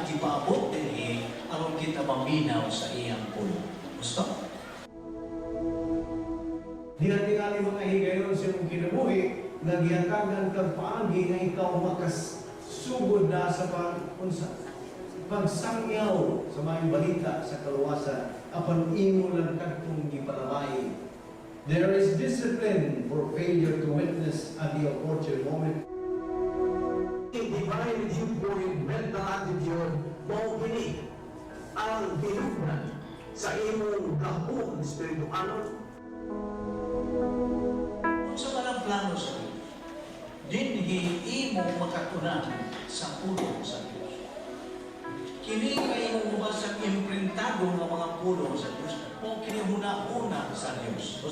kita gipaabot dinhi aron kita maminaw sa iyang pulong. Gusto? Di na tingali mga higayon sa imong kinabuhi nga gihatagan kag paagi nga ikaw makasugod na sa pag unsa pagsangyaw sa maayong balita sa kaluwasan apan imo lang kadtong gipalamay. There is discipline for failure to witness at the opportune moment. Divine viewpoint, mental attitude, mao kini ang hinugnan sa imong gahom espirituanon. Unsa man ang plano sa Dios, dinhi imo makatunan sa pulong sa Dios. Kini kay imong mabasang imprintado nga mga pulong sa Dios o kini huna-huna sa Dios.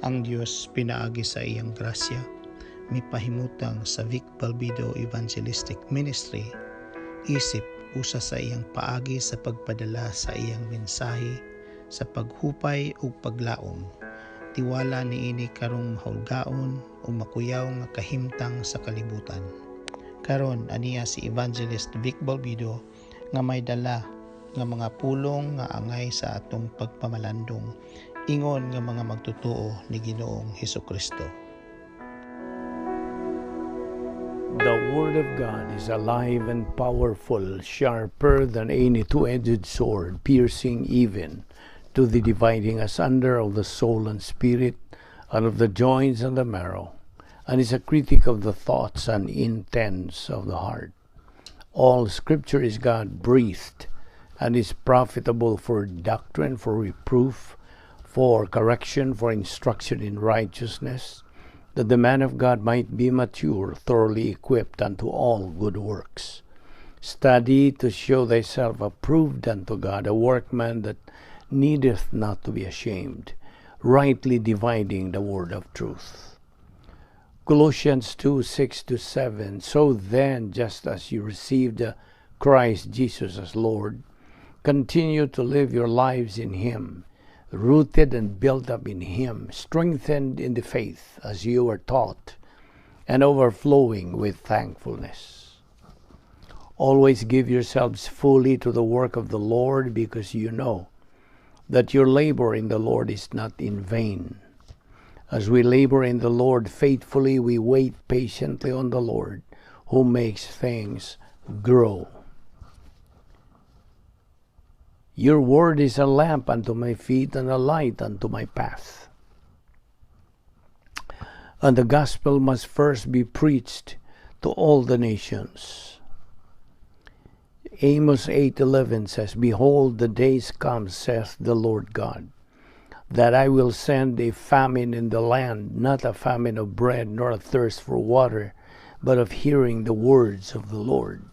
Ang Dios pinaagi sa iyang grasya mipahimutang sa Vic Balbido Evangelistic Ministry isip usa sa iyang paagi sa pagpadala sa iyang mensahe sa paghupay ug paglaom. Tiwala niini karong mahulgaon o makuyaw nga kahimtang sa kalibutan. Karon aniya si Evangelist Vic Balbido nga may dala nga mga pulong nga angay sa atong pagpamalandong ingon nga mga magtotoo ni Ginoong Hesukristo. The Word of God is alive and powerful, sharper than any two edged sword, piercing even to the dividing asunder of the soul and spirit, and of the joints and the marrow, and is a critic of the thoughts and intents of the heart. All Scripture is God breathed and is profitable for doctrine, for reproof, for correction, for instruction in righteousness, that the man of God might be mature, thoroughly equipped unto all good works. Study to show thyself approved unto God, a workman that needeth not to be ashamed, rightly dividing the word of truth. Colossians 2:6-7. So then, just as you received Christ Jesus as Lord, continue to live your lives in Him, rooted and built up in Him, strengthened in the faith as you were taught, and overflowing with thankfulness. Always give yourselves fully to the work of the Lord, because you know that your labor in the Lord is not in vain. As we labor in the Lord faithfully, we wait patiently on the Lord, who makes things grow. Your word is a lamp unto my feet and a light unto my path. And the gospel must first be preached to all the nations. Amos 8:11 says, "Behold, the days come, saith the Lord God, that I will send a famine in the land, not a famine of bread, nor a thirst for water, but of hearing the words of the Lord.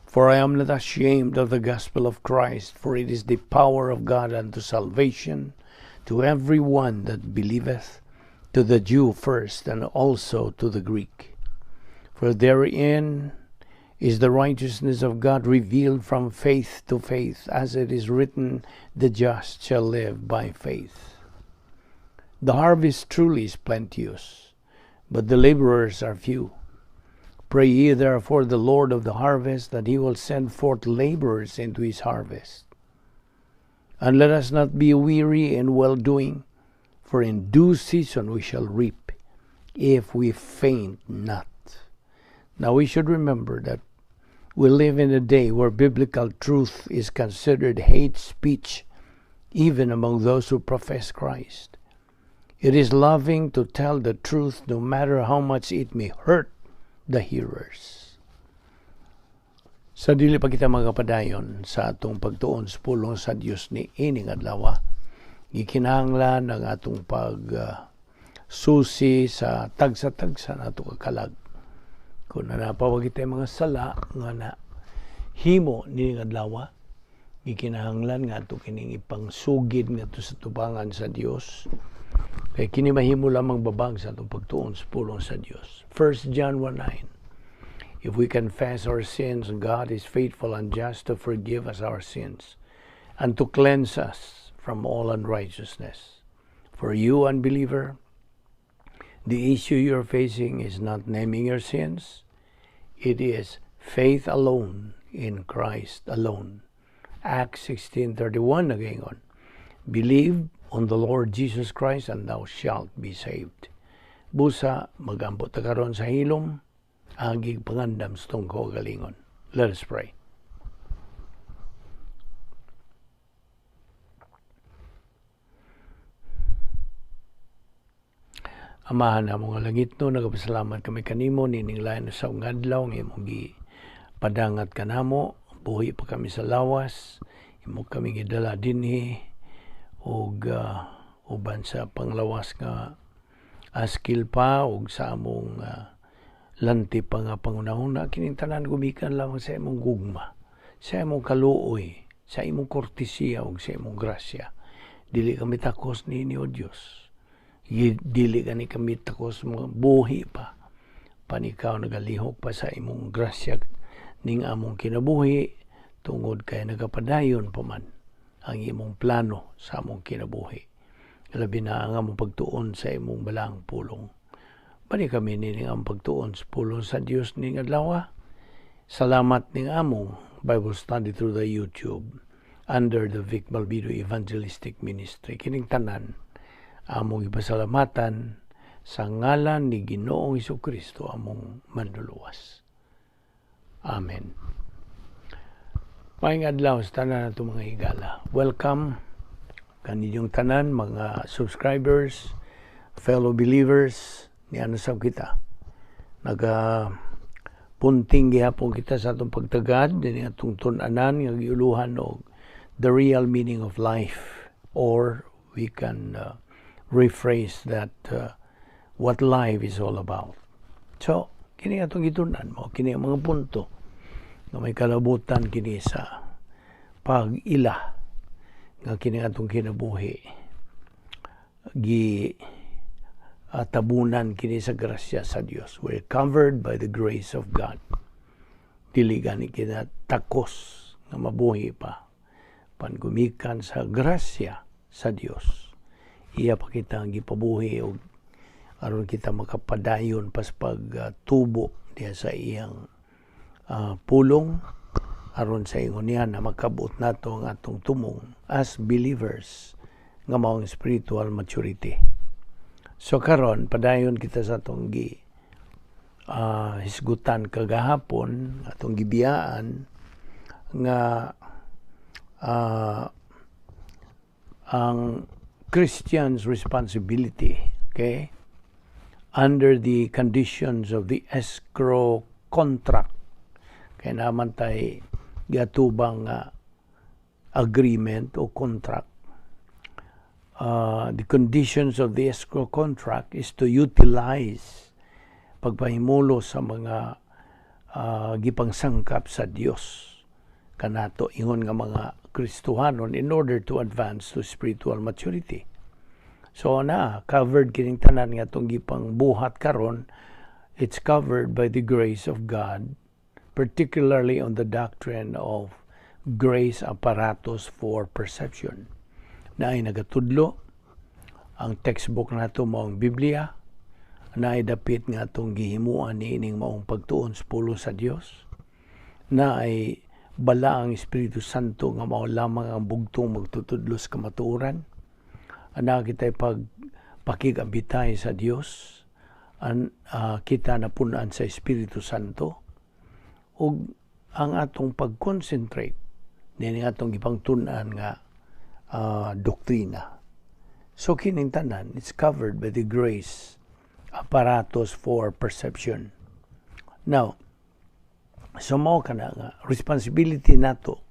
For I am not ashamed of the gospel of Christ, for it is the power of God unto salvation to every one that believeth, to the Jew first, and also to the Greek. For therein is the righteousness of God revealed from faith to faith, as it is written, The just shall live by faith. The harvest truly is plenteous, but the laborers are few. Pray ye therefore the Lord of the harvest that he will send forth laborers into his harvest. And let us not be weary in well doing, for in due season we shall reap, if we faint not." Now we should remember that we live in a day where biblical truth is considered hate speech, even among those who profess Christ. It is loving to tell the truth no matter how much it may hurt the hearers. Sa dili pa kita magapadayon sa atong pagtuon sa pulong sa Dios ni ining adlaw, gikinahanglan ang atong pag susi sa tagsa-tagsa nato ka kalag. Kung naa pa kitay mga sala nga na himo nining adlaw, gikinahanglan nga ato kining ipangsugid ngadto sa tubangan sa Dios. Kay kini mahimo lamang babag sa atong pagtuon sa pulong sa Dios. 1 John 1:9. If we confess our sins, God is faithful and just to forgive us our sins and to cleanse us from all unrighteousness. For you, unbeliever, the issue you're facing is not naming your sins. It is faith alone in Christ alone. Acts 16:31 nagaingon, "Believe on the Lord Jesus Christ and thou shalt be saved." Busa magampo ta karon sa hilom agig pangandam sa atong kaugalingon. Let us pray. Amahan namo nga langitno, nagapasalamat kami kanimo nining lain sa adlaw nga imong gipadangat kanamo, buhi pa kami sa lawas, imo kami gidala dinhi og uban sa panglawas nga askil pa og sa among lanti pa nga pangunahuna, kining tanan gumikan lamang sa imong gugma, sa imong kaluoy, sa imong kortesiya ug sa imong grasya. Dili kami takos niini, O Dios. Dili gani kami takos mga buhi pa. Panikaw nagalihok pa sa imong grasya ning among kinabuhi tungod kay nagapadayon pa man ang imong plano sa among kinabuhi. Labi na ang among pagtuon sa imong balaang pulong. Bani kami nining among pagtuon sa pulong sa Dios ning adlaw. Salamat ning among Bible study through the YouTube under the Vic Balbido Evangelistic Ministry. Kining tanan among ipasalamatan sa ngalan ni Ginoong Kristo among manluluwas. Amen. Maayong adlaw sa tanan nato mga higala. Welcome kaninyong tanan mga subscribers, fellow believers, niana sab kita. Naga punting gihapon kita sa atong pagtagad dinhi atong tun-anan nga giuluhan og the real meaning of life, or we can rephrase that, what life is all about. So, kini atong gitun-an mo, kini ang mga punto nga may kalabutan kini sa pag-ila nga kini atong kinabuhi gi tabunan kini sa grasya sa Dios. We're covered by the grace of God. Dili gani kita takos nga mabuhi pa pangumikan sa grasya sa Dios. Iya pa kita ang gipabuhi og aron kita makapadayon pas pagtubo diha sa iyang pulong, aron sa ingon niya na makabot nato ang atong tumong as believers nga maong spiritual maturity. So karon padayon kita sa atong gi hisgutan kagahapon, atong gibiyaan nga ang Christian's responsibility, okay, under the conditions of the escrow contract. Kaya naman tay gatubang agreement o contract. The conditions of the escrow contract is to utilize pagpahimulo sa mga gipangsangkap sa Dios kanato ingon nga mga Kristohanon in order to advance to spiritual maturity. So na covered kining tanan nga atong gipang buhat karon, it's covered by the grace of God, particularly on the doctrine of grace apparatus for perception. Na ay nagatudlo ang textbook nato mao ang Biblia, na ay dapit nga atong gihimuan niining maong pagtuon sa pulong sa Dios, na ay bala ang Espiritu Santo nga mao lamang ang bugtong magtutudlo sa kamatuoran. Ana kita'y pag pakigabitay sa Dios, an kita napunan sa Espiritu Santo, ug ang atong pag-concentrate niini atong gipangtun-an nga doktrina. So kining tanan, it's covered by the grace apparatus for perception. Now, so mao kana nga responsibility nato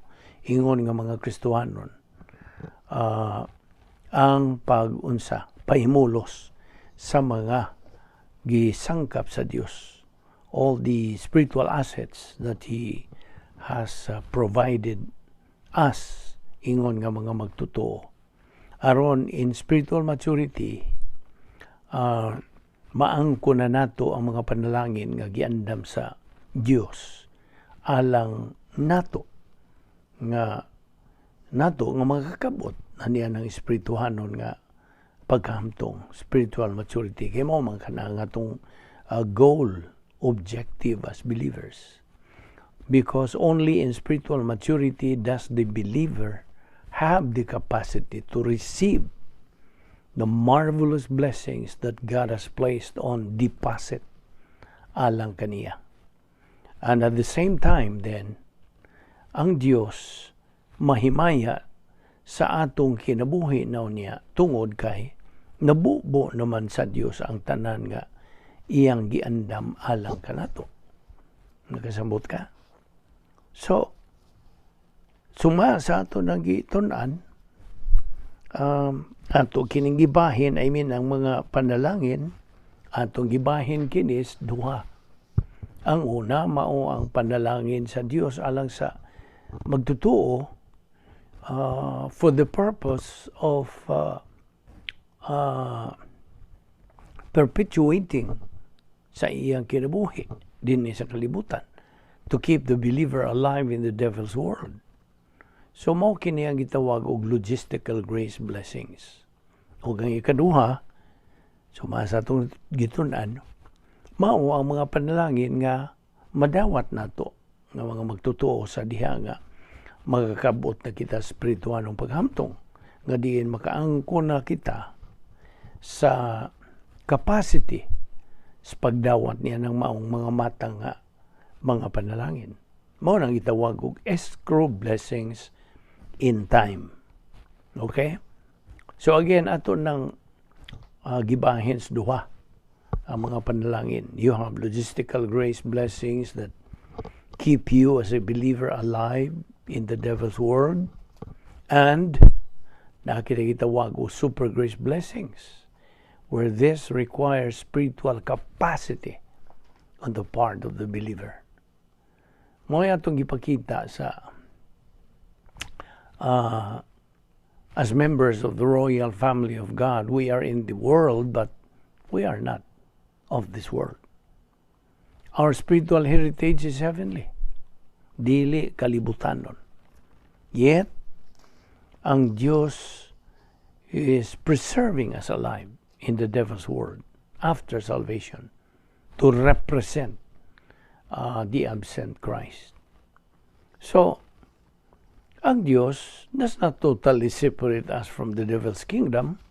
ingon nga mga Kristohanon ang pag-unsa pahimulos sa mga gisangkap sa Dios, all the spiritual assets that He has provided us ingon nga mga magtotoo aron in spiritual maturity maangko na nato ang mga panalangin nga giandam sa Dios alang nato nga makakabot na niya ng espirituhanon nga pagkahamtong, spiritual maturity. Kay mao man kana nga atong goal objective as believers. Because only in spiritual maturity does the believer have the capacity to receive the marvelous blessings that God has placed on deposit alang kaniya. And at the same time then, ang Dios mahimaya sa atong kinabuhi na unya tungod kay nabubo naman sa Dios ang tanan nga iyang giandam alang kanato. Nakasabot ka? So, suma sa ato nang gitun-an, ato kining gibahin, I mean, ang mga panalangin, atong gibahin kinis duha. Ang una, mao ang panalangin sa Dios alang sa magtutuo for the purpose of perpetuating sa iyang kinabuhi dinhi sa kalibutan, to keep the believer alive in the devil's world. So mao kini ang gitawag og logistical grace blessings. Ug ang ikaduha, suma sa atong gitun-an, mao ang mga panalangin nga madawat nato nga mga magtutuo sa diha nga magakabot na kita sa espiritualong paghamtong nga diin makaangko na kita sa capacity sa pagdawat niya ng maong mga matang nga mga panalangin. Mao nang gitawag og escrow blessings in time. Okay? So again, ato nang gibahin sa duha ang mga panalangin. You have logistical grace blessings that keep you as a believer alive in the devil's world, and nakita gitawag og super grace blessings where this requires spiritual capacity on the part of the believer. Mao atong gipakita sa as members of the royal family of God, we are in the world, but we are not of this world. Our spiritual heritage is heavenly. Dili kalibutanon. Yet, ang Diyos is preserving us alive in the devil's world after salvation to represent the absent Christ. So, ang Diyos does not totally separate us from the devil's kingdom,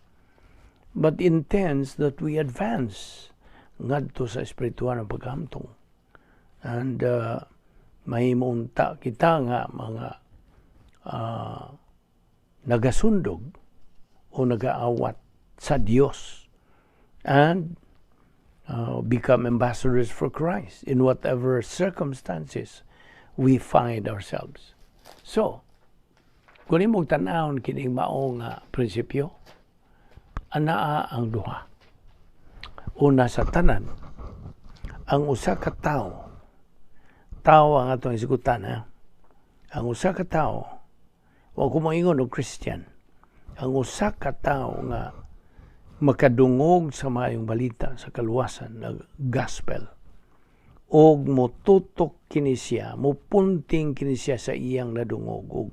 but intends that we advance ngadto sa espiritual na paghamtong. And mahimo unta kita nga mga nagasundog o nagaawat sa Dios and become ambassadors for Christ in whatever circumstances we find ourselves. So, kung imong tan-awon kining mao nga prinsipyo, anaa ang duha. Una sa tanan, ang usa ka tawo, tawo ang atong isgutan ha, ang usa ka tawo, wa ko moingon og Christian, ang usa ka tawo nga makadungog sa maayong balita sa kaluwasan na gospel og motutok kini siya, mopunting kini siya sa iyang nadungog og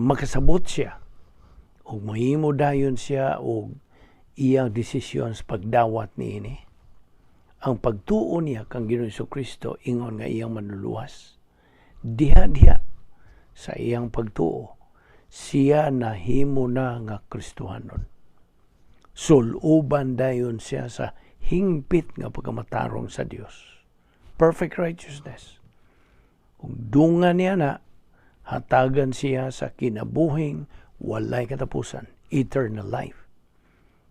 makasabot siya og mohimo dayon siya og iyang desisyon sa pagdawat niini, ang pagtuo niya kang Ginoong Kristo ingon nga iyang manluluwas, diha-diha sa iyang pagtuo siya nahimo na nga Kristohanon. Suluban dayon siya sa hingpit nga pagkamatarong sa Dios. Perfect righteousness. Ug dungan niya na, hatagan siya sa kinabuhing walay katapusan, eternal life.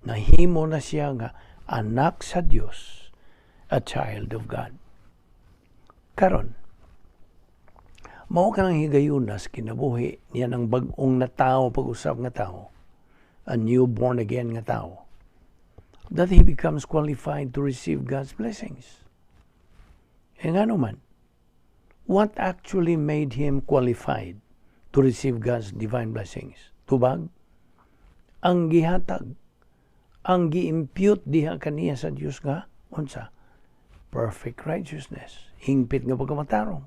Nahimo na siya nga anak sa Dios, a child of God. Karon, mao kanang higayuna sa kinabuhi niya ng bag-ong na tao, pag-usab nga tao, a new born again nga tao, that he becomes qualified to receive God's blessings. E nga naman, what actually made him qualified to receive God's divine blessings? Tubag, ang gihatag, ang gi-impute diha kaniya sa Dios nga unsa? Perfect righteousness, hingpit nga pagkamatarong.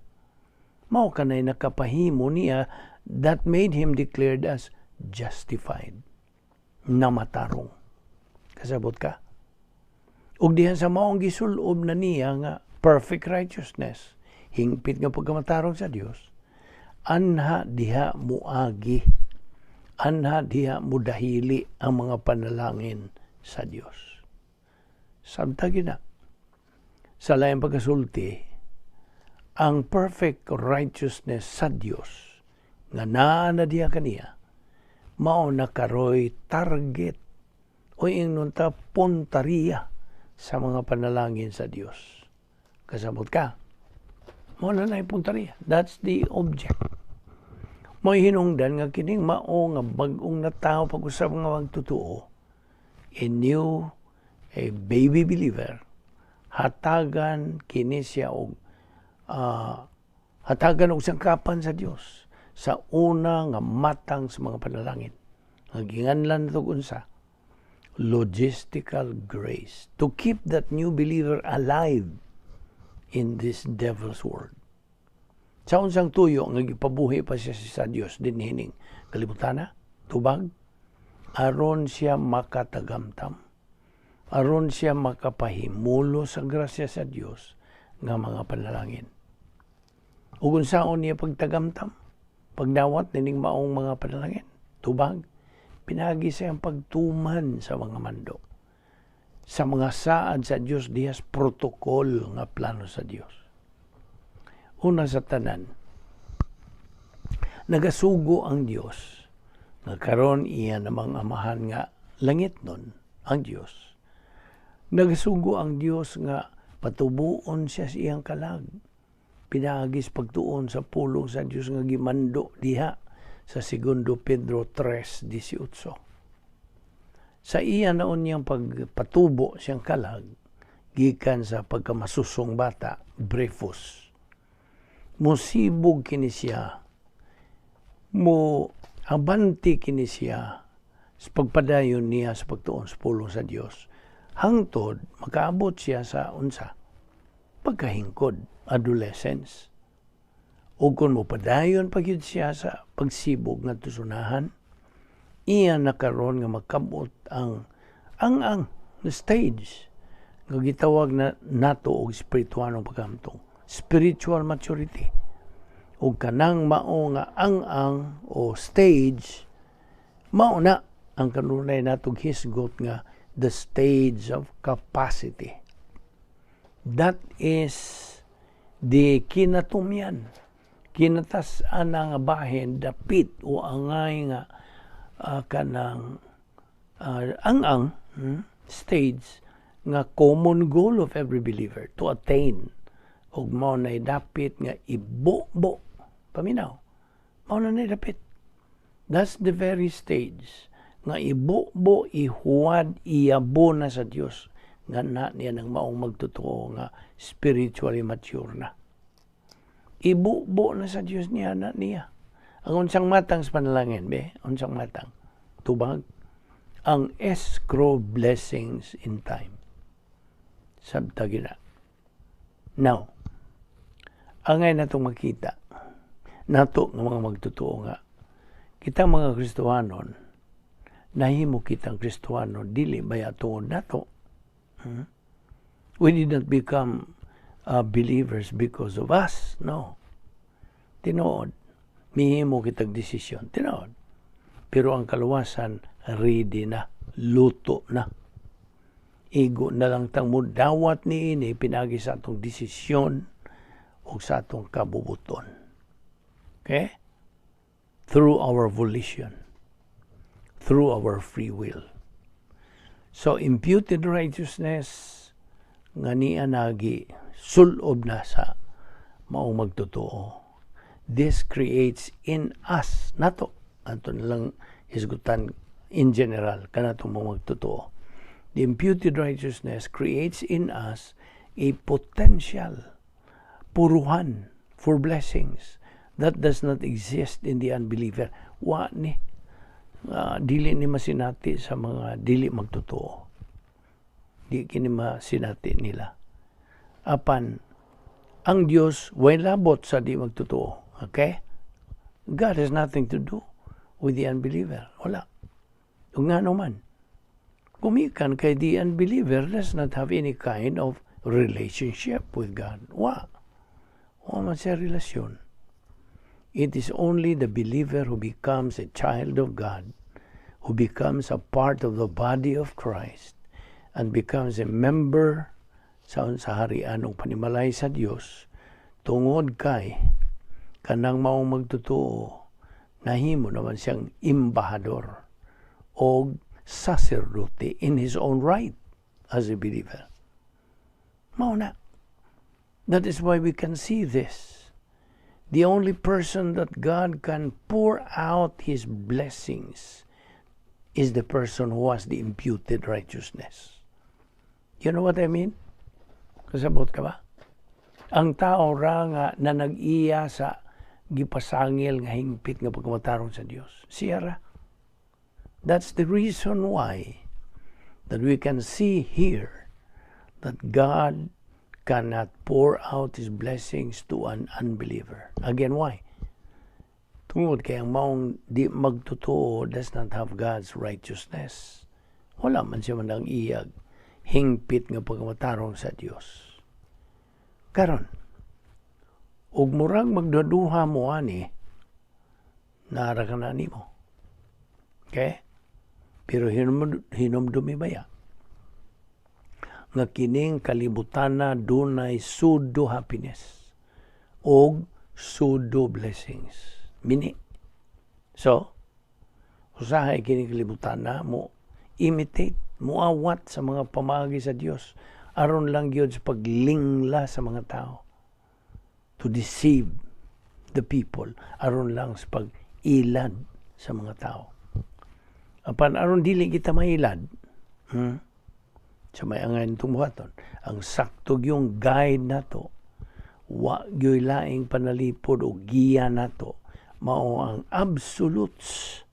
Mao kanay nakapahimo niya that made him declared as justified, namatarong. Kasabot ka? Ug diha sa maong gisulob na niya nga perfect righteousness, hingpit nga pagkamatarong sa Dios, anha diha muagi, anha diha mudahili ang mga panalangin sa Dios. Sabta gina. Sa laing pagkasulti, ang perfect righteousness sa Dios nga naa na diha kaniya, mao na karoy target o ingnon ta puntariya sa mga panalangin sa Dios. Kasabot ka? Mao na na'y puntariya. That's the object. Mo'y hinungdan nga kining mao nga bag-ong natao pag-usab nga magtotoo, a new, a baby believer, hatagan kini siya og hatagan og sangkapan sa Dios sa una nga matang sa mga panalangin. Nga ginganlan nato unsa? Logistical grace to keep that new believer alive in this devil's world. Sa unsang tuyo nga gipabuhi pa siya sa Dios dinhining kalibutana, tubag, aron siya makatagamtam, aron siya makapahimulo sa grasya sa Dios nga mga panalangin. Ug unsaon niya pagtagamtam, pagdawat nining maong mga panalangin, tubag, pinaagi sa iyang pagtuman sa mga mando, sa mga saad sa Dios dihas protocol nga plano sa Dios. Una sa tanan, nagasugo ang Dios nga karon iya namang Amahan nga langit nun ang Dios. Nagasugo ang Dios nga patubuon siya sa iyang kalag pinaagi sa pagtuon sa pulong sa Dios nga gimando diha sa Segundo Pedro 3:18. Sa iya naon niyang pagpatubo siyang kalag gikan sa pagkamasusong bata, brefus. Musibog kini siya, mo abanti kini siya sa pagpadayon niya sa pagtuon sa pulong sa Dios hangtod makaabot siya sa unsa? Pagkahingkod, adolescence. O kung mopadayon pa gyud siya sa pagsibog nga tusunahan, iya na karon nga makabot ang stage nga gitawag na nato og espiritualong paghamtong, spiritual maturity. Ug kanang mao nga ang o stage, mao na ang kanunay natong hisgot nga the stage of capacity. That is the kinatumyan, kinatas-an nga bahin, dapit o angay nga kanang ang stage nga common goal of every believer to attain, ug mao nay dapit nga ibubo. Paminaw, mao na nay dapit. That's the very stage nga ibubo, ihuwad, iyabo na sa Dios nga na niya ng maong magtotoo nga spiritually mature na. Ibubo na sa Dios niya na niya. Ang unsang matang sa panalangin, be? Unsang matang? Tubag. Ang escrow blessings in time. Sabta gina. Now, angay natong makita, nato nga mga magtotoo nga, kita mga Kristohanon, nahimo kitang Kristohano, dili baya tungod nato. We did not become believers because of us. No. Tinuod. Mihimo kitag desisyon. Tinuod. Pero ang kaluwasan, ready na. Luto na. Igo na lang tang mudawat ni ini pinagi sa atong desisyon o sa atong kabubuton. Okay? Through our volition. Through our free will. So, imputed righteousness nga niya nagi sulob na sa maong magtotoo. This creates in us, nato, ato na lang hisgutan in general, kanato mo magtotoo. The imputed righteousness creates in us a potential puruhan for blessings that does not exist in the unbeliever. Wa ni dili ni masinati sa mga dili magtotoo. Di kini masinati nila. Apan ang Dios way labot sa di magtotoo. Okay? God has nothing to do with the unbeliever. Wala. Ug ngano man. Gumikan kay the unbeliever does not have any kind of relationship with God. Wa. Wa man siya relasyon. It is only the believer who becomes a child of God, who becomes a part of the body of Christ, and becomes a member sa harian ug panimalay sa Dios, tungod kay kanang maong magtotoo nahimo naman siyang embahador o sacerdote in his own right as a believer. Mao na. That is why we can see this. The only person that God can pour out His blessings is the person who has the imputed righteousness. You know what I mean? Kasabot ka ba? Ang tao ra nga na nag-iya sa gipasangil nga hingpit nga pagkamatarong sa Dios. Siya ra. That's the reason why that we can see here that God cannot pour out His blessings to an unbeliever. Again, why? Tungod kay ang maong di magtotoo does not have God's righteousness. Wala man siya man ang iyag hingpit nga pagkamatarong sa Dios. Karon, ug murag magduduha mo ani, nara ka na nimo. Okay? Pero hinumdumi baya nga kining kalibutana dunay pseudo happiness og pseudo blessings. Mini. So, usahay kining kalibutana mo imitate, muawat sa mga pamaagi sa Dios aron lang gyud sa paglingla sa mga tao, to deceive the people, aron lang sa pag-ilad sa mga tao. Apan aron dili kita mailad, Sa may angay itong buhaton, ang sakto yung guide nato, wa gyoy laing panalipod o giya nato, mao ang absolutes,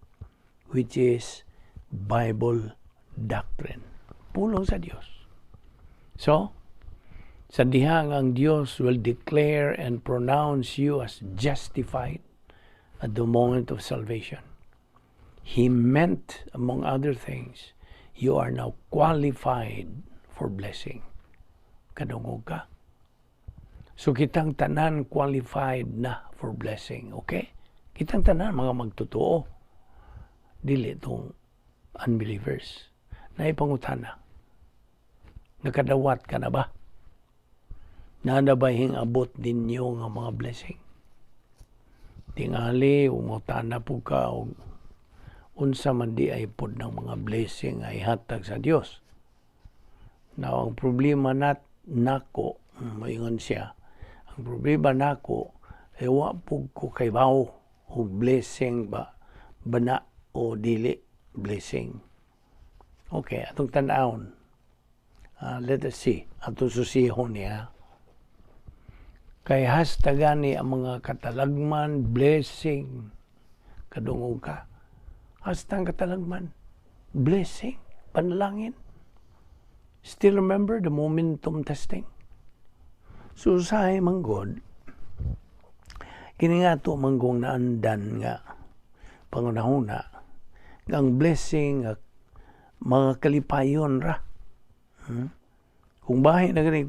which is Bible doctrine. Pulong sa Dios. So, sa dihang ang Dios will declare and pronounce you as justified at the moment of salvation, He meant, among other things, you are now qualified for blessing. Kadungog ka? So kitang tanan qualified na for blessing, okay? Kitang tanan mga magtotoo. Dili tong unbelievers. Naipangutana. Nakadawat ka na ba? Naa na ba abot ninyo nga mga blessing? Tingali, ungutana po ka og unsa man di ay pod ng mga blessing ay hatag sa Dios. Now, ang problema nat nako, maingon siya, ang problema nako, ay wa pud ko kaybaw o blessing ba, bana o dili blessing. Okay, atong tan-awon. Let us see. Atong susihon niya. Kay hasta gani ang mga katalagman, blessing. Kadungog ka. Hasta ang katalagman, blessing, panalangin. Still remember the momentum testing? So usahay man God, kini nga to manggong naandan nga pangunahuna, nga ang blessing, nga mga kalipayon ra. Kung bahin na gani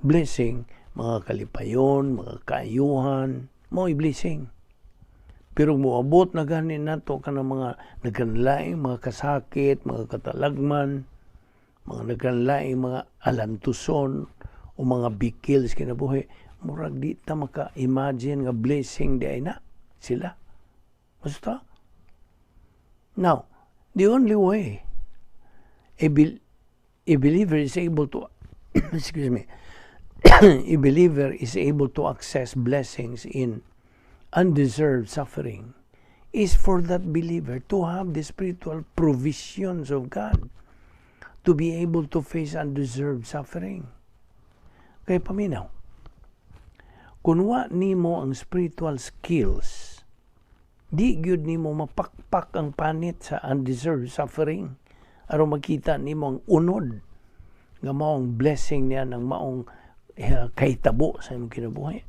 blessing, mga kalipayon, mga kaayuhan, mao'y blessing. Pero moabot na gani nato kanang mga nagkanlaing mga kasakit, mga katalagman, mga nagkanlaing mga alantuson o mga bikil sa kinabuhi, murag di ta maka-imagine nga blessing di ay na sila. Basta. Now, the only way a believer is able to, excuse me, a believer is able to access blessings in undeserved suffering is for that believer to have the spiritual provisions of God to be able to face undeserved suffering. Kay paminaw, kung wa nimo ang spiritual skills, di gyud nimo mapakpak ang panit sa undeserved suffering aron makita nimo ang unod nga maong blessing niya ng maong kahitabo sa imong kinabuhi.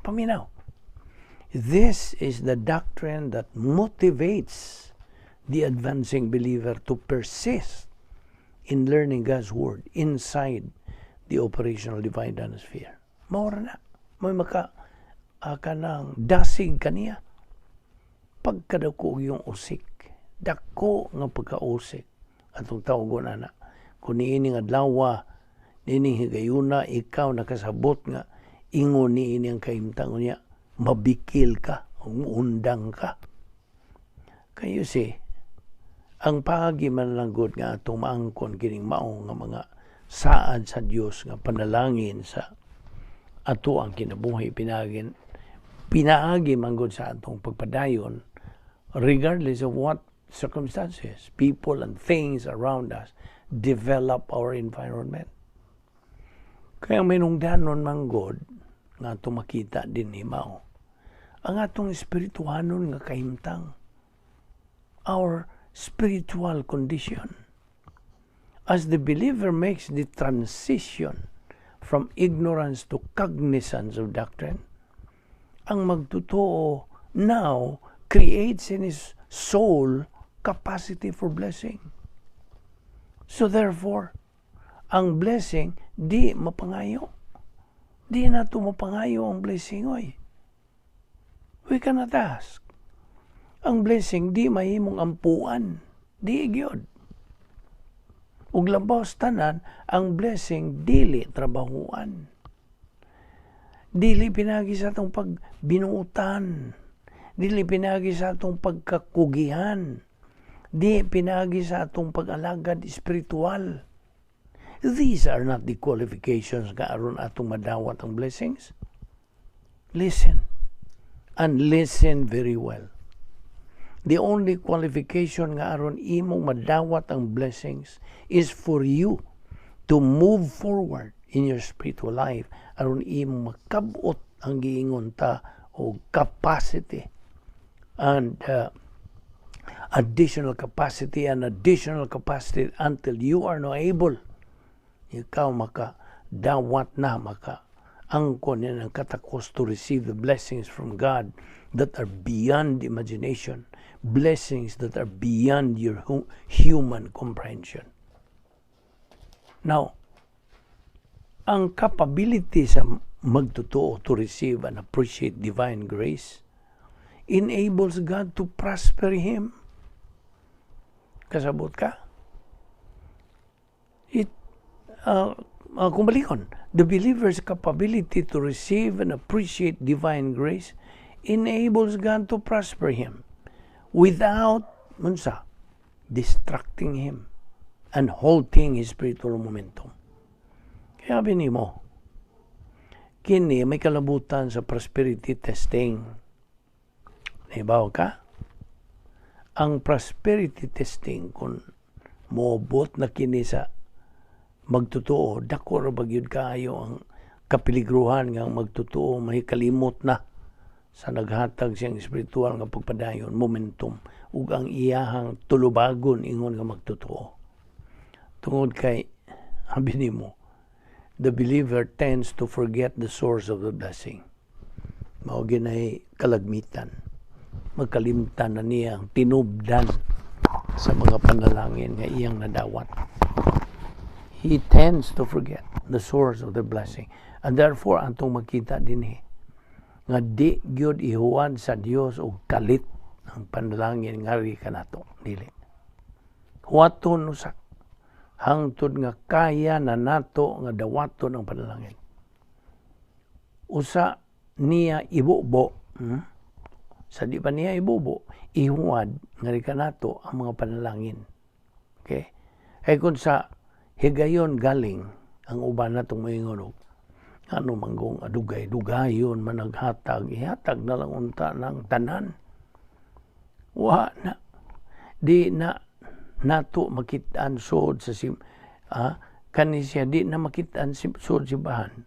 Paminaw. This is the doctrine that motivates the advancing believer to persist in learning God's Word inside the operational divine sphere. Mao ra na. May maka kanang dasig kaniya. Pagkadako yung usik. Dako nga pagkausik. Atong tawagon ana. Kung niining adlaw, niining higayuna, ikaw nakasabot nga ingon niini ang kahimtang niya, mabikil ka, undang ka. Kayo si, ang paagi man lang gud nga atong maangkon kining mao nga mga saad sa Dios nga panalangin sa ato ang kinabuhi pinagin pinaagi man gud sa atong pagpadayon regardless of what circumstances, people and things around us develop our environment. Kaya may nungdanon man gud nga atong makita din ni mao ang atong espirituhanon nga kahimtang, our spiritual condition. As the believer makes the transition from ignorance to cognizance of doctrine, ang magtotoo now creates in his soul capacity for blessing. So therefore, ang blessing di mapangayo. Di na to mapangayo ang blessing, oy. We cannot ask. Ang blessing di mahimong ampuan. Di gyud. Ug labaw sa tanan, ang blessing dili trabahuan. Dili pinagi sa atong pagbinuutan. Dili pinagi sa atong pagkakugihan. Di pinagi sa atong pag-alagad espiritual. These are not the qualifications nga aron atong madawat ang blessings. Listen, and listen very well. The only qualification nga aron imong madawat ang blessings is for you to move forward in your spiritual life aron imong makabot ang giingon ta og capacity and additional capacity and additional capacity until you are now able, ikaw maka dawat na, maka angkon yan ang katakos to receive the blessings from God that are beyond imagination, blessings that are beyond your human comprehension. Now, ang capability sa magtotoo to receive and appreciate divine grace enables God to prosper him. Kasabot ka? Kung balikon, the believer's capability to receive and appreciate divine grace enables God to prosper him without unsa, distracting him and halting his spiritual momentum. Kaya mo, kini may kalabutan sa prosperity testing. Naibaw ka? Ang prosperity testing, kung moabot na kini sa magtotoo, dako ra ba gyud kaayo ang kapiligruhan nga ang magtotoo may kalimot na sa naghatag siyang espiritual nga pagpadayon, momentum, ug ang iyahang tulubagon ingon nga magtotoo. Tungod kay, habi nimo, the believer tends to forget the source of the blessing. Mao ginay kalagmitan. Magkalimtan na niya ang tinubdan sa mga panalangin nga iyang nadawat. He tends to forget the source of the blessing. And therefore, atong makita dinhi nga di gyud ihuwad sa Dios og kalit ang panalangin ngari kanato, dili. Huwaton usa hangtod nga kaya na nato nga dawaton ang panalangin. Usa niya ibubo, Sa di pa niya ibubo, ihuwad ngari kanato ang mga panalangin. Okay? Kay kung sa higayon galing ang uban natong moingon og ano manggong adugay dugayon man naghatag, ihatag na lang unta ng tanan. Wa na, di na nato makitaan sud sa sim kani siya, di na makitaan si sud simbahan,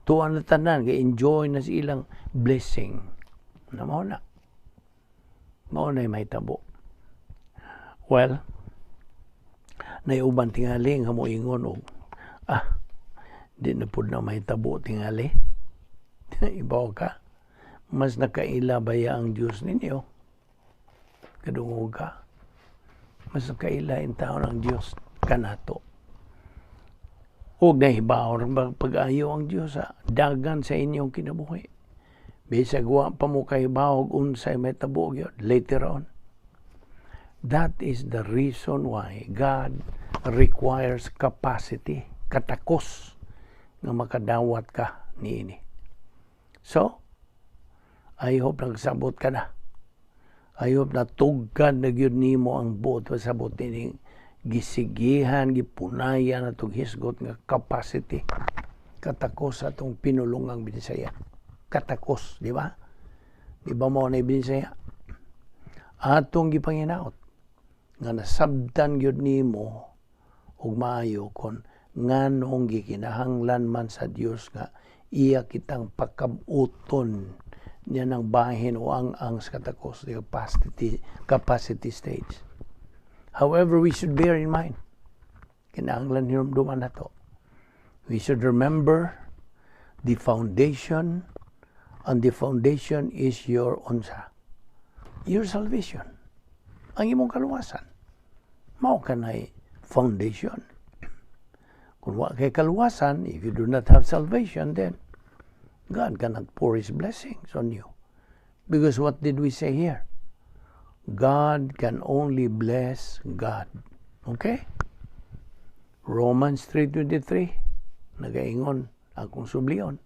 tuan na tanan kay enjoy na sa ilang blessing na. Mao na, mao na mahitabo. Well, naiuban tingali nga moingon og di na pud na mahitabo tingali. Ibaw ka, mas nakaila baya ang Dios ninyo? Kadungog ka? Mas nakaila in taon ang Dios kanato. Ug nahibaw pag-ayo ang Dios sa dagan sa inyong kinabuhi. Bisag wa pa mo kahibaw unsay mahitabo gyud later on. That is the reason why God requires capacity, katakos nga makadawat ka niini. So, I hope nagsabot ka na. I hope natugkad na gyud nimo ang buot pasabot nining gisigihan, gipunayan atong hisgot nga capacity. Katakos sa atong pinulungang Binisaya. Katakos, di ba? Di ba mao na Binisaya? Atong gipanginaot nga nasabtan gyud nimo og maayo kon nganong gikinahanglan man sa Dios nga iya kitang pakabuton niya ng bahin o ang sa katakos, the capacity stage. However, we should bear in mind, kinahanglan hinumduman nato. We should remember the foundation, and the foundation is your unsa, your salvation. Ang imong kaluwasan. Mao kanay foundation. Kung wa kay kaluwasan, if you do not have salvation, then God cannot pour His blessings on you. Because what did we say here? God can only bless God. Okay? Romans 3:23, nagaingon akong sublion,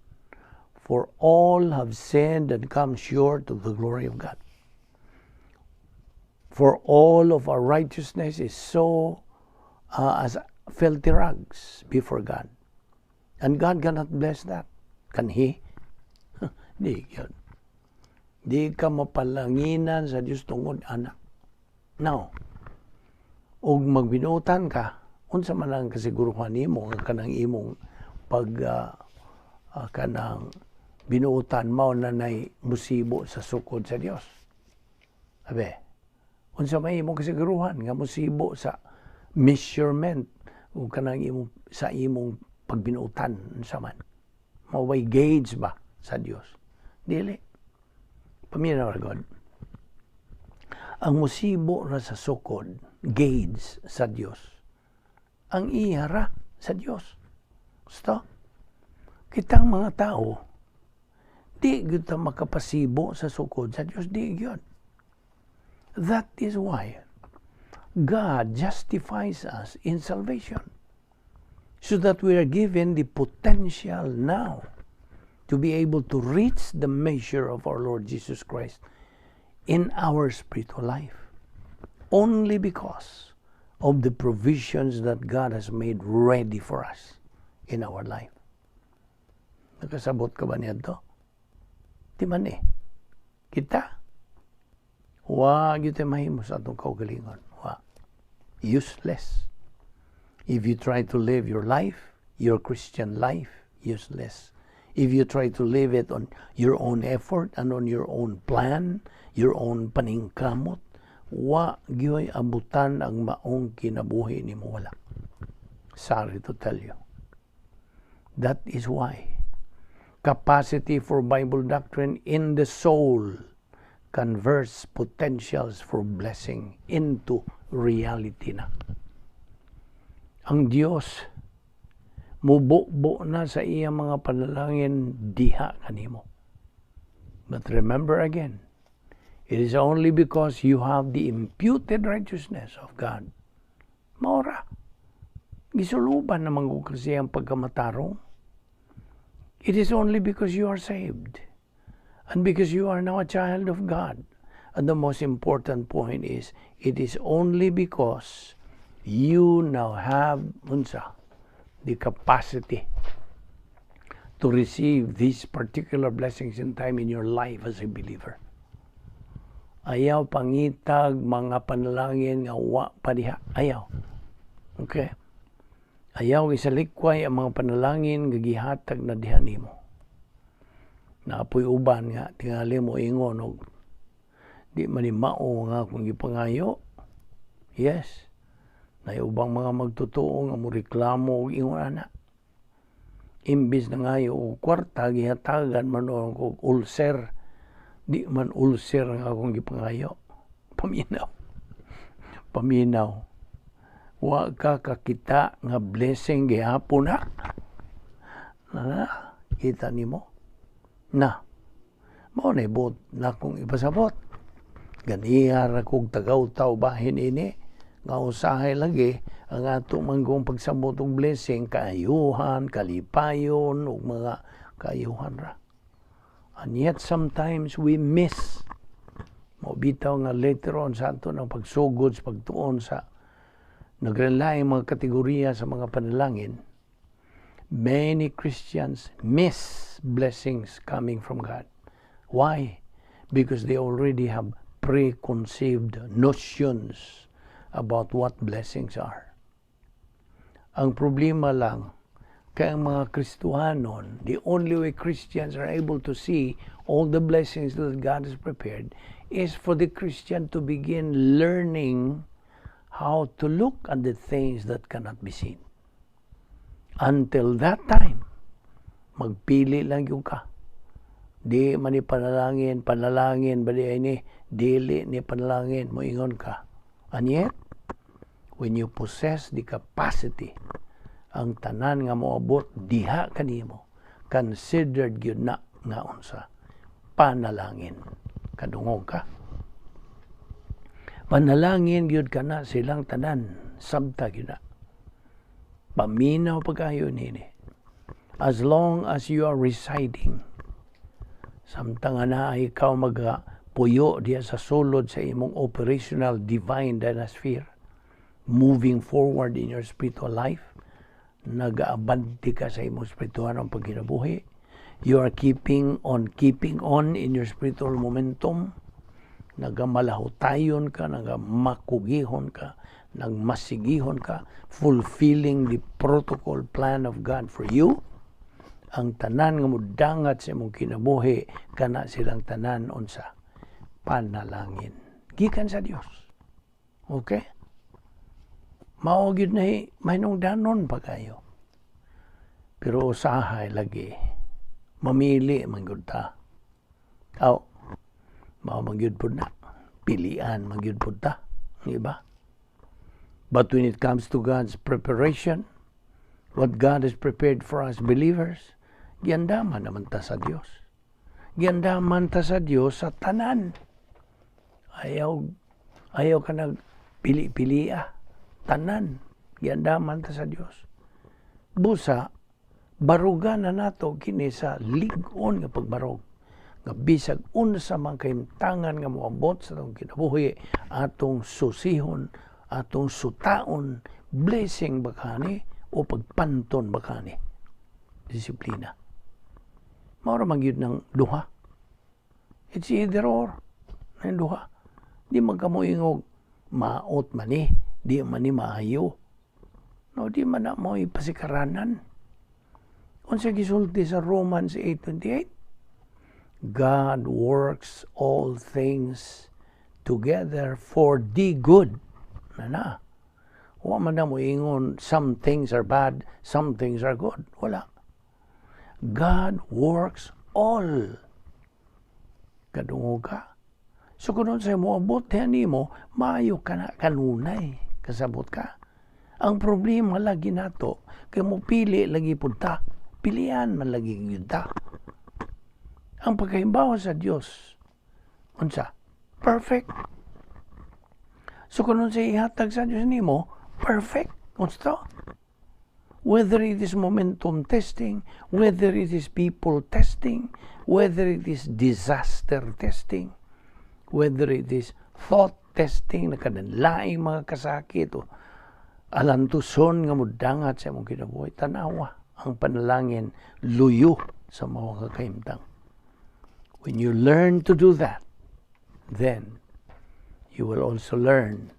"For all have sinned and come short of the glory of God. For all of our righteousness is so as filthy rags before God." And God cannot bless that. Can He? Di yun. Di ka mapalanginan sa Diyos tungod ana. Now, ug magbinuotan ka, unsa man ang kasiguruhan nimo nga kanang imong pag kanang binuotan mao na nay musibo sa sukod sa Dios? Abe, unsa may imong kasiguruhan nga musibo sa measurement ug kanang imong sa imong pagbinuotan, unsa man? Mao bay gauge ba sa Dios? Dili. Paminaw ra god. Ang musibo ra sa sukod, gauge sa Dios, ang ihara sa Dios. Gusto? Kitang mga tao, di gyud ta makapasibo sa sukod sa Dios, di gyud. That is why God justifies us in salvation, so that we are given the potential now to be able to reach the measure of our Lord Jesus Christ in our spiritual life. Only because of the provisions that God has made ready for us in our life. Nakasabot ka ba niya? Di man eh. Kita, wa gyud mahimo sa atong kaugalingon. Wa. Useless. If you try to live your life, your Christian life, useless. If you try to live it on your own effort and on your own plan, your own paningkamot, wa gyoy abutan ang maong kinabuhi nimo, wala. Sorry to tell you. That is why capacity for Bible doctrine in the soul converts potentials for blessing into reality na. Ang Dios mububo na sa iyang mga panalangin diha kanimo. But remember again, it is only because you have the imputed righteousness of God. Mao ra. Gisuluban naman ko kasi ang pagkamatarong. It is only because you are saved and because you are now a child of God. And the most important point is, it is only because you now have unsa, the capacity to receive these particular blessings in time in your life as a believer. Ayaw pangitag mga panalangin nga wa pa diha. Ayaw. Okay? Ayaw isalikway ang mga panalangin nga gihatag na diha nimo. Naa poy uban nga tingali mo ingon og di man ni mao nga akong gipangayo. Yes. Naay ubang mga magtotoo nga mo reklamo og ingon ana. Imbis na ngayo og kwarta, gihatagan man og ulcer. Di man ulcer nga akong gipangayo. Paminaw. Paminaw. Wa ka kakita nga blessing gihapon na. Na, kita nimo. Na. Mao na buot na kong ipasabot. Ganiha ra kog tagaw-taw bahin ini nga usahay lagi ang ato manggong pagsabot og blessing, kaayuhan, kalipayon ug mga kaayuhan ra. And yet sometimes we miss mo bitaw nga later on sa ato ng pagsugod sa pagtuon sa nagrelaing mga kategorya sa mga panalangin, many Christians miss blessings coming from God. Why? Because they already have preconceived notions about what blessings are. Ang problema lang, kay ang mga Kristohanon, the only way Christians are able to see all the blessings that God has prepared is for the Christian to begin learning how to look at the things that cannot be seen. Until that time, magpili lang gyud ka. Di man ni panalangin, panalangin ba di ay ni, dili ni panalangin, moingon ka. And yet, when you possess the capacity, ang tanan nga moabot diha kanimo, considered gyud na nga unsa? Panalangin. Kadungog ka. Panalangin gyud kana silang tanan, sabta gyud na. Paminaw pagkayo nini. As long as you are residing, samtang nga naa ikaw maga puyo diya sa sulod sa imong operational divine dynasphere, moving forward in your spiritual life, nagaabante ka sa imong spiritual ang pagkinabuhi, you are keeping on in your spiritual momentum, nagamalahutayon ka, nagamakugihon ka, nagmasigihon ka, fulfilling the protocol plan of God for you, ang tanan nga mudangat sa imong kinabuhi, kana silang tanan unsa? Panalangin. Gikan sa Dios. Okay? Mao gyud na mahinungdanon pa kayo. Pero usahay lagi mamili man gyud ta. Aw, mao man gyud pud na. Pilian man gyud pud ta, di ba? But when it comes to God's preparation, what God has prepared for us believers, giandaman naman ta sa Dios. Giandaman ta sa Dios sa tanan. Ayaw ayaw ka nag pili-pili ah. Tanan giandaman ta sa Dios. Busa baruga na nato kini sa lig-on nga pagbarog nga bisag unsa man kahimtangan nga moabot sa atong kinabuhi, atong susihon, atong sutaon, blessing ba kani o pagpanton ba kani, disiplina. Mao ra man gyud ng duha. It's either or ng duha. Di man ka moingog maot man ni, di man ni maayo. No, di man na mo ipasikaranan. Unsa gisulti sa Romans 8:28? God works all things together for the good. Na na. Wa man na mo ingon some things are bad, some things are good. Wala. God works all. Kadungog ka. So kung sa mo abot nimo, maayo ka na kanunay. Kasabot ka. Ang problema lagi nato, kay mo pili lagi pud ta. Pilian man lagi gyud ta. Ang pagkahimbawa sa Dios, unsa? Perfect. So kung unsa ihatag sa Dios nimo, perfect. Unsa to? Whether it is momentum testing, whether it is people testing, whether it is disaster testing, whether it is thought testing na kanang mga kasakit o alantuson nga mudangat sa imong kinabuhi, tanawa ang panalangin luyo sa mga kahimtang. When you learn to do that, then you will also learn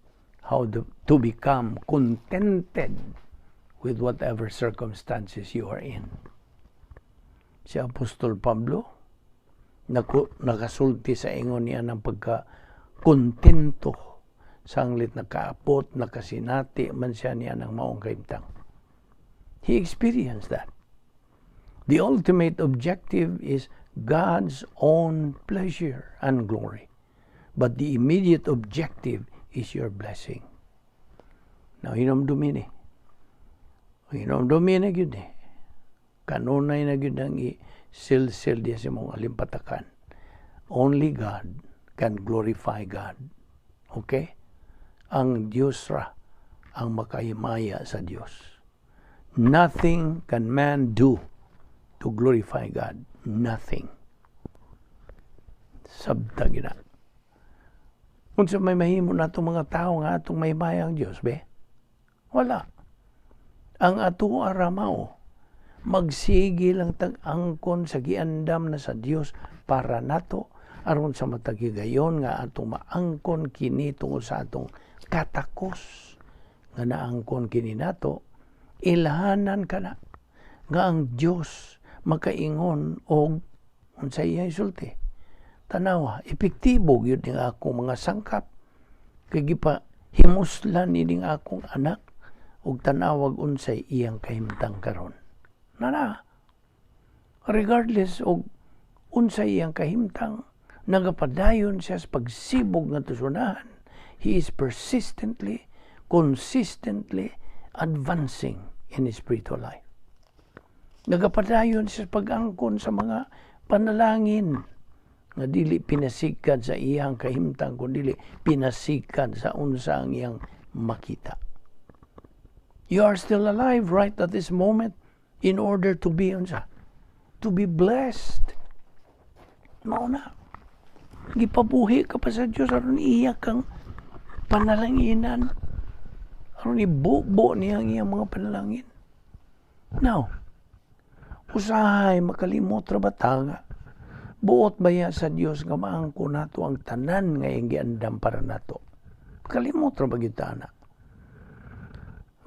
how to become contented with whatever circumstances you are in. Si Apostol Pablo, nakasulti sa ingon niya ng pagka kontento sanglit nakaapot, nakasinati man siya niya ng maong kahimtang. He experienced that. The ultimate objective is God's own pleasure and glory. But the immediate objective is your blessing. Now, hinumdumi ni. Hinumdumi na gyud ni. Kanunay na gyud ang i-sil-sil diya sa imong alimpatakan. Only God can glorify God. Okay? Ang Diyos ra ang makahimaya sa Diyos. Nothing can man do to glorify God. Nothing. Sabta gina. Unsa may mahimo nato mga tao nga atong mahimaya ang Diyos, be? Wala. Ang ato ra mao magsige lang tag angkon sa giandam na sa Dios para nato aron sa matag higayon nga atong maangkon kini tungod sa atong katakos nga naangkon kini nato, ilhanan kana nga ang Dios makaingon og unsa iya isulti, "Tanawa, epektibo gyud ning akong mga sangkap kay gipa himuslan nining akong anak ug tanawag unsay iyang kahimtang karon." Nana, regardless og unsay iyang kahimtang, nagapadayon siya sa pagsibog nga tusunahan. He is persistently, consistently advancing in his spiritual life. Nagapadayon siya sa pag-angkon sa mga panalangin nga dili pinasigkad sa iyang kahimtang kundi pinasigkad sa unsa ang iyang makita. You are still alive right at this moment in order to be unsa? To be blessed. Mao na. Gipabuhi ka pa sa Dios aron iya kang panalanginan. Aron ibubo niya ang iyang mga panalangin. Now, usahay makalimot ra ba ta nga buot baya sa Dios nga maangko nato ang tanan nga iyang giandam para nato? Kalimot ra ba gyud ta na?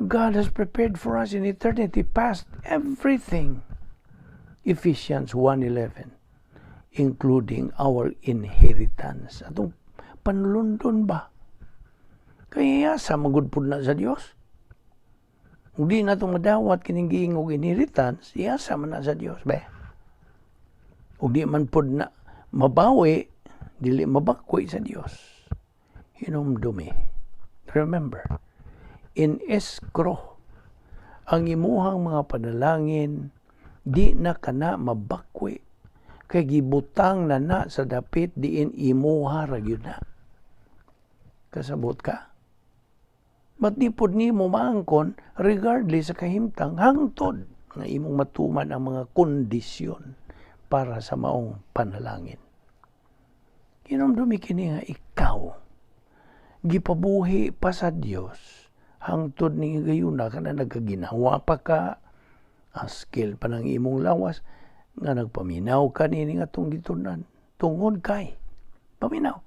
God has prepared for us in eternity past everything. Ephesians 1:11, including our inheritance. Atong panulundon ba? Kaya sa magud pud na sa Dios. Kung di na itong madawat kining giingog inheritance, iyasa man na sa Dios ba? Ug di man pud na mabawi, dili mabakwi sa Dios. Hinumdumi. Remember, in escrow, ang imuhang mga panalangin, di na kana mabakwi. Kay gibutang na na sa dapit diin imuha ra gyud na. Kasabot ka? But di pod nimo maangkon regardless sa kahimtang hangtod nga imong matuman ang mga kondisyon para sa maong panalangin. Hinumdumi kini nga ikaw gipabuhi pa sa Dios hangtod ni gayuna kana nagkaginawa pa ka, askil pa ng imong lawas nga nagpaminaw ka nini nga atong gitunan tungod kay paminaw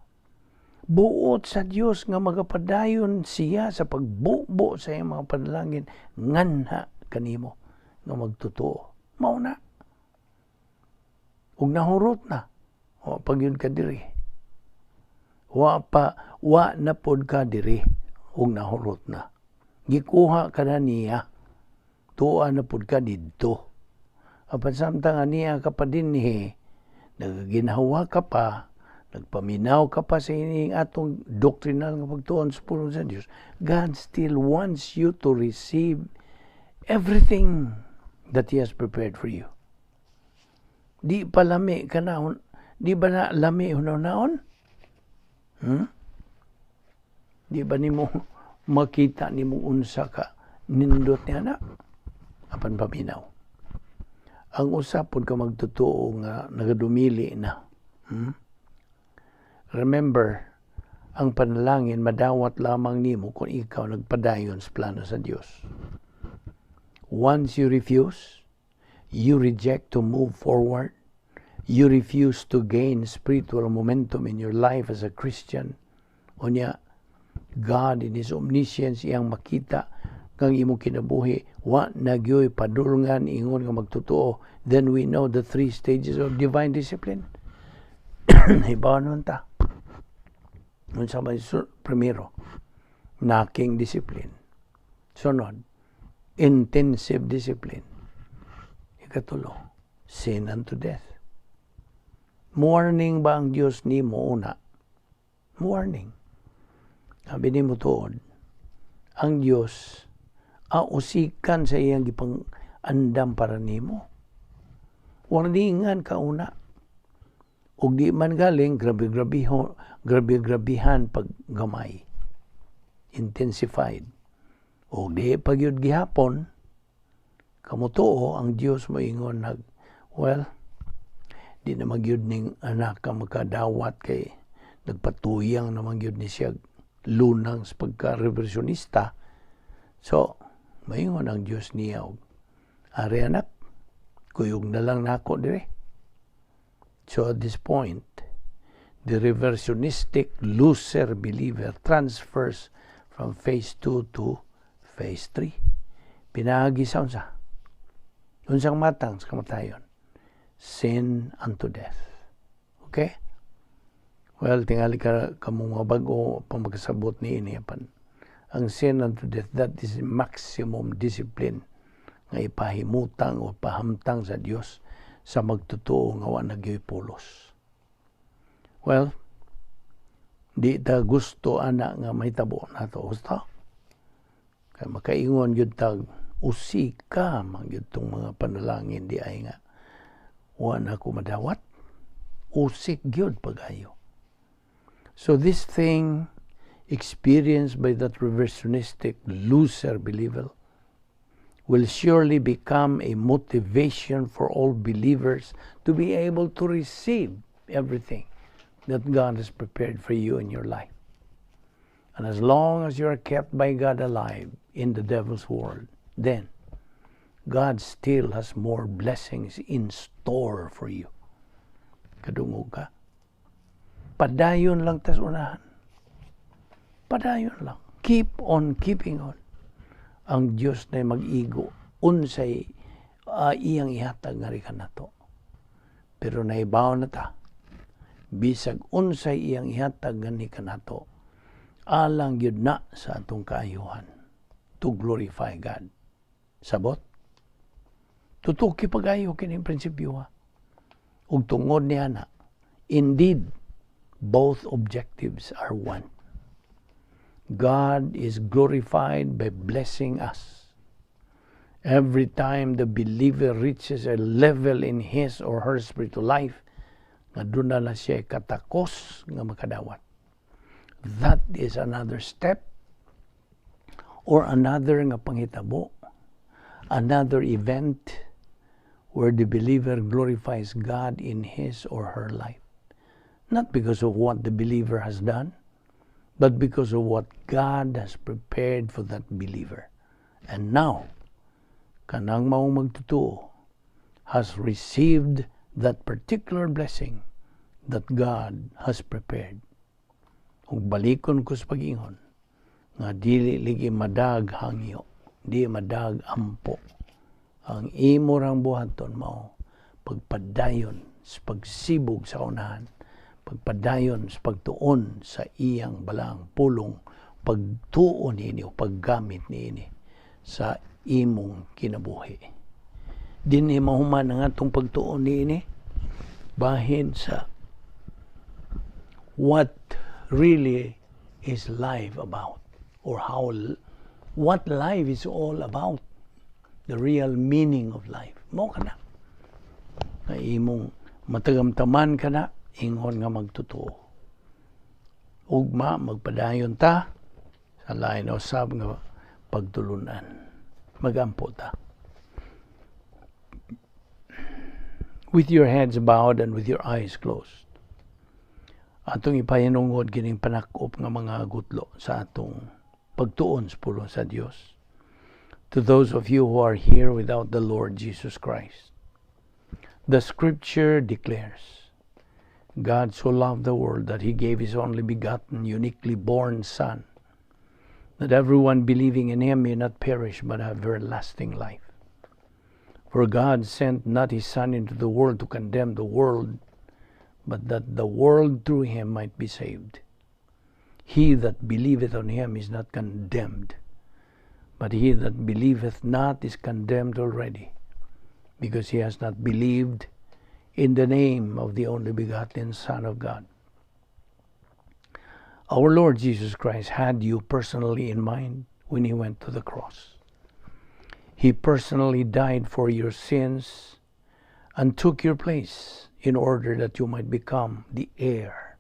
buot sa Dios nga magapadayon siya sa pagbubo sa iyang mga panalangin nganha kanimo nga magtotoo. Mao na. Ug nahurot na, wa pa gyud ka diri. Wa pa, wa na pod ka diri ug nahurot na. Gikuha ka na niya, tuwa na pod ka didto. Apan samtang niya ka pa dinhi, nagaginhawa ka pa, nagpaminaw ka pa sa ining atong doktrinal nga pagtuon sa pulong sa Dios, God still wants you to receive everything that He has prepared for you. Di pa lami ka na, di ba na lami hunaw-naon? Di ba nimo makita nimo unsa ka nindot niya na? Apan paminaw. Ang usa pod ka magtotoo nga nagadumili na. Remember, ang panalangin madawat lamang nimo kung ikaw nagpadayon sa plano sa Dios. Once you refuse, you reject to move forward, you refuse to gain spiritual momentum in your life as a Christian, unya, God in His omniscience iyang makita kang imong kinabuhi wa na gyoy padulngan ingon nga magtotoo, then we know the three stages of divine discipline. Hibaw nun ta. Unsa may primero? Knocking discipline. Sunod, intensive discipline. Ikatulo, sin unto death. Warning ba ang Dios nimo una? Warning. Sabi nimo tuod, Ang Dios usikan sa iyang gipang andam para nimo. Warningan ka una. Ug di man galing, grabe-grabe, grabe-grabihan pag gamay. Intensified. O di pa gyud gihapon, kamutuo ang Dios moingon nag, "Well, di na magyud ning anak ka makadawat kay nagpatuyang naman gyud ni siya lunang sa pagka-reversionista." So, maingon ang Dios niya, "Ari anak, kuyog na lang nako dire." So at this point, the reversionistic loser believer transfers from phase 2 to phase 3. Pinaagi sa unsa? Unsang matang sa kamatayon? Sin unto death. Okay? Well, tingali ka kamong mga bago pa magkasabot ni ini pan. Ang sin unto death, that is maximum discipline nga ipahimutang o pahamtang sa Dios sa magtotoo nga wa nagyoy pulos. Well, di ta gusto ana nga mahitabo nato, gusto. Kay makaingon gyud tag usika man gyud tong mga panalangin di ay nga wa na ko madawat. Usik gyud pag-ayo. So this thing experienced by that reversionistic loser believer will surely become a motivation for all believers to be able to receive everything that God has prepared for you in your life. And as long as you are kept by God alive in the devil's world, then God still has more blessings in store for you. Kadungog ka? Padayon lang tas unahan. Padayon lang. Keep on keeping on. Ang Diyos na mag-igo unsay iyang ihatag nga kanato. Pero naibaw na ta, bisag unsay iyang ihatag gani kanato, alang gyud na sa atong kaayuhan to glorify God. Sabot? Tutuki pag-ayo kini prinsipyo ha. Ug tungod niya na, indeed, both objectives are one. God is glorified by blessing us. Every time the believer reaches a level in his or her spiritual life, nga doon na siya katakos nga makadawat. That is another step or another nga panghitabo, another event where the believer glorifies God in his or her life. Not because of what the believer has done, but because of what God has prepared for that believer. And now, kanang maong magtutuo has received that particular blessing that God has prepared. Ug balikon ko sa pag-ingon, nga dili ligi madag hangyo, di madag ampo. Ang imo rang buhaton mao pagpadayon sa pagsibog sa unahan, pagpadayon sa pagtuon sa iyang balaang pulong, pagtuon niini o paggamit niini sa imong kinabuhi. Dinhi mahuman ang atong pagtuon niini bahin sa what really is life about or how what life is all about, the real meaning of life. Mao kana nga imong matagamtaman kana ingon nga magtotoo. Ugma magpadayon ta sa lain usab nga pagtulunan. Magampo ta. With your heads bowed and with your eyes closed, atong ipahinungod kining panakop nga mga gutlo sa atong pagtuon sa pulong sa Dios. To those of you who are here without the Lord Jesus Christ, the scripture declares, "God so loved the world that he gave his only begotten, uniquely born Son, that everyone believing in him may not perish but have everlasting life. For God sent not his Son into the world to condemn the world, but that the world through him might be saved. He that believeth on him is not condemned, but he that believeth not is condemned already, because he has not believed in the name of the only begotten Son of God." Our Lord Jesus Christ had you personally in mind when he went to the cross. He personally died for your sins and took your place in order that you might become the heir,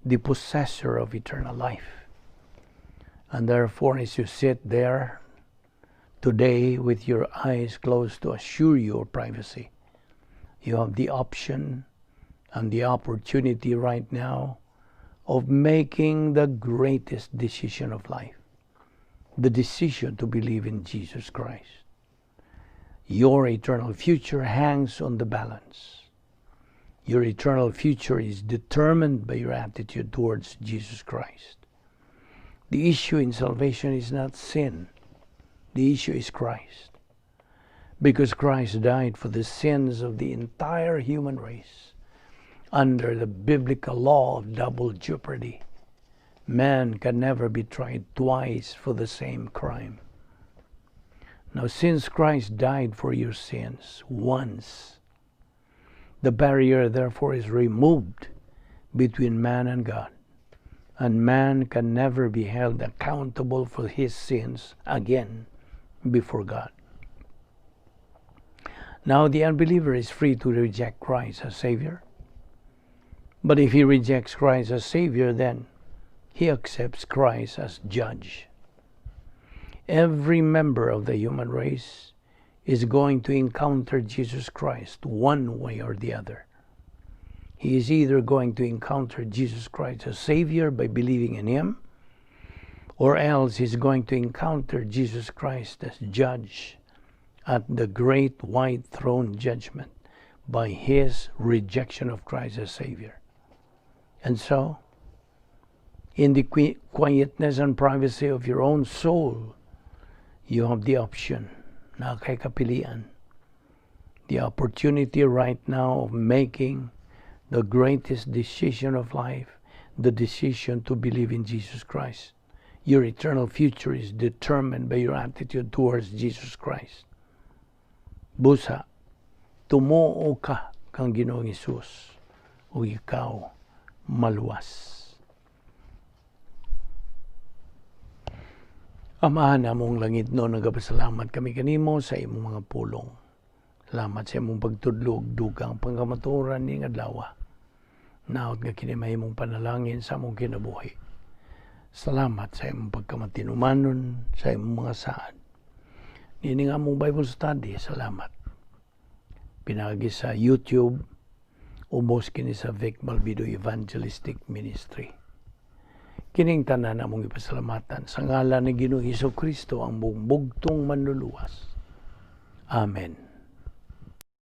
the possessor of eternal life. And therefore, as you sit there today with your eyes closed to assure your privacy, you have the option and the opportunity right now of making the greatest decision of life, the decision to believe in Jesus Christ. Your eternal future hangs on the balance. Your eternal future is determined by your attitude towards Jesus Christ. The issue in salvation is not sin. The issue is Christ. Because Christ died for the sins of the entire human race under the biblical law of double jeopardy. Man can never be tried twice for the same crime. Now, since Christ died for your sins once, the barrier therefore is removed between man and God, and man can never be held accountable for his sins again before God. Now, the unbeliever is free to reject Christ as Savior. But if he rejects Christ as Savior, then he accepts Christ as Judge. Every member of the human race is going to encounter Jesus Christ one way or the other. He is either going to encounter Jesus Christ as Savior by believing in Him, or else he's going to encounter Jesus Christ as Judge at the great white throne judgment by his rejection of Christ as Savior. And so, in the quietness and privacy of your own soul, you have the option, naa kay kapilian, the opportunity right now of making the greatest decision of life, the decision to believe in Jesus Christ. Your eternal future is determined by your attitude towards Jesus Christ. Busa, tumuo ka kang Ginoong Hesus ug ikaw maluwas. Amahan namong langitnon, nagapasalamat kami kanimo sa imong mga pulong. Salamat sa imong pagtudlo og dugang pangkamatuoran ning adlaw. Naot nga kini mahimong panalangin sa among kinabuhi. Salamat sa imong pagkamatinumanon sa imong mga saad. Niini nga among Bible study, salamat. Pinaagi sa YouTube, ubos kini sa Vic Balbido Evangelistic Ministry. Kining tanan among ipasalamatan sa ngalan ni Ginoong Hesus Kristo, ang buong bugtong manluluwas. Amen.